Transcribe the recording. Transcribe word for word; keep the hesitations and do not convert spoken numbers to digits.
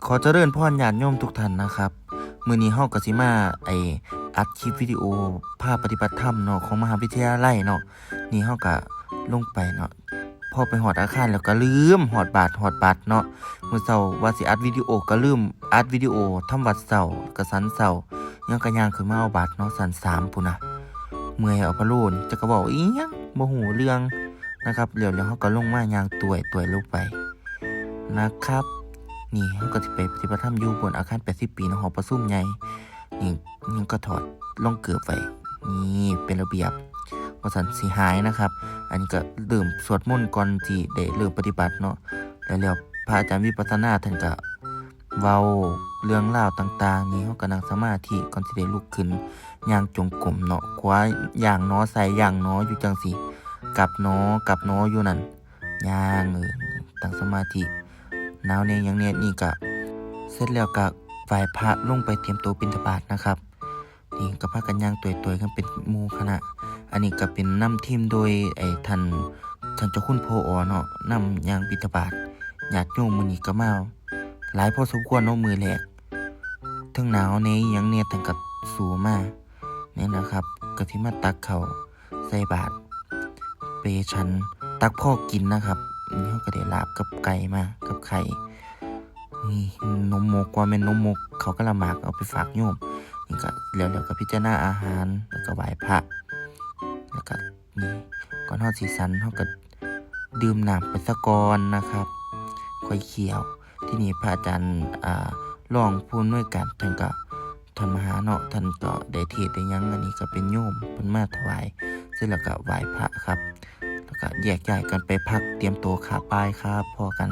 ขอเจริญพรญาติโยมทุกท่านนะครับ มื้อนี้เฮาก็สิมา ไอ้ อัดคลิปวิดีโอพาปฏิบัติธรรมเนาะ ของมหาวิทยาลัยเนาะ นี่เฮาก็ลงไปเนาะ พอไปฮอดอาคารแล้วก็ลืมฮอดบาตรฮอดบัตรเนาะ มื้อเช้าว่าสิอัดวิดีโอก็ลืมอัดวิดีโอ ทำวัตรเช้า ก็ฉันเช้า ยังก็ย่างขึ้นมาเอาบาตรเนาะ ชั้นสามพู้นนะ เมื่อยเอาพะโล้น จักก็เว้าอีหยัง บ่ฮู้เรื่องนะครับ แล้ว แล้วเฮาก็ลงมาย่างตวยตวยลงไปนะครับ นี่เฮาก็สิไปปฏิบัติธรรมอยู่บนอาคารแปดสิบปีเนาะ หอประชุมใหญ่ นี่ยังก็ถอดรองเกิบไว้ นี่เป็นระเบียบ ว่าซั่นสิหายนะครับ อันนี้ก็เริ่มสวดมนต์ก่อนที่ได้เริ่มปฏิบัติเนาะ แล้ว แล้วพระอาจารย์วิปัสสนาท่านก็เว้าเรื่องราวต่างๆ นี่เฮาก็นั่งสมาธิก่อนสิได้ลุกขึ้นย่างจงกรมเนาะ ขวาย่างหนอ ซ้ายย่างหนอ อยู่จั่งซี้ กลับหนอ กลับหนอ อยู่นั่น ย่าง เออ ตั้งสมาธิ หนาวแน่หยังแน่ นี่ก็เสร็จแล้วก็ไหว้พระลงไปเตรียมตัวบิณฑบาตนะครับ นี่ก็พากันย่างตวยๆ กันเป็นหมู่คณะ อันนี้ก็เป็นนำทีมโดยไอ้ท่าน ท่านเจ้าคุณผอเนาะ นำย่างบิณฑบาต ญาติโยมมื้อนี้ก็มาหลายพอสมควรเนาะ มื้อแรก ทั้งหนาวแน่หยังแน่ ท่านก็สู้มา นี่นะครับ ก็สิมาตักข้าวใส่บาตร ไปฉันตักพอกินนะครับ นี่เฮาก็ได้ลาบกับไก่มา กับไข่ นี่นมมก ว่าแม่นนมมก เขาก็ละหมากเอาไปฝากโยม นี่ก็แล้ว แล้วก็พิจารณาอาหาร แล้วก็ไหว้พระ แล้วก็นี่ ก่อนเฮาสิฉัน เฮาก็ดื่มน้ำไปซะก่อนนะครับ ค่อยเคี้ยว ที่นี่พระอาจารย์ อ่า รองผู้อำนวยการท่านก็ ท่านมหาเนาะ ท่านก็ได้เทศน์ได้หยัง อันนี้ก็เป็นโยมเพิ่นมาถวาย เสร็จแล้วก็ไหว้พระครับ แล้วก็แยกย้ายกันไปพักเตรียมตัวขาป้ายครับ พ้อกัน